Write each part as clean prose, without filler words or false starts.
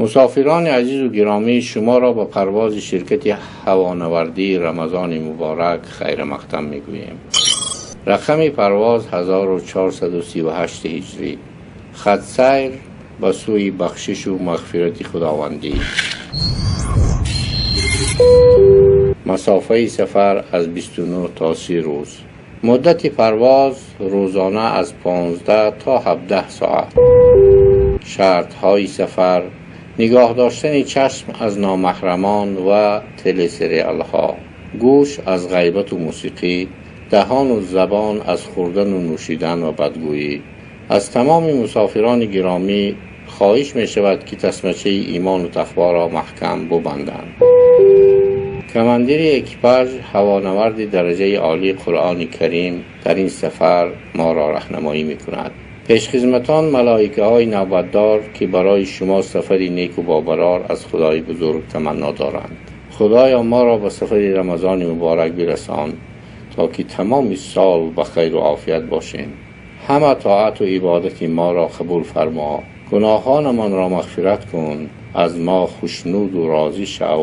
Мусофирони азизу гиромӣ, шуморо ба парвози ширкати ҳавонавардии Рамазони муборак хайрмақдам мегӯем. Рақами парвоз 1438 ҳиҷрӣ. Хатсайр ба сӯи бахшишу мағфирати худовандӣ. Масофаи сафар аз 29 то 30 рӯз. Муддати парвоз рӯзона аз 15 то 17 соат. Шартҳои сафар: нигоҳ доштани чашм аз номаҳрамон ва телесериалҳо, гӯш аз ғайбату мусиқӣ, даҳону забон аз хӯрдану нӯшидан ва бадгӯӣ. Аз тамоми мусофирони гиромӣ хоҳиш мешавад, ки тасмачаи имону тақворо маҳкам бубанданд. Командири экипаж, ҳавонаварди дараҷаи олии Қуръони Карим, дар ин сафар моро раҳнамоӣ мекунад. Пешхизматон малоикаҳои навбатдор, ки барои шумо сафари неку бобарор аз Худои бузург таманно доранд. Худоё, моро ба сафари Рамазони муборак бирасон, то ки тамоми сол ба хайру офият бошем. Ҳама тоату ибодати моро қабул фармо, гуноҳонамонро мағфират кун, аз мо хушнуду розӣ шав,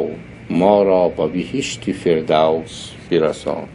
моро ба биҳишти фирдавс бирасон.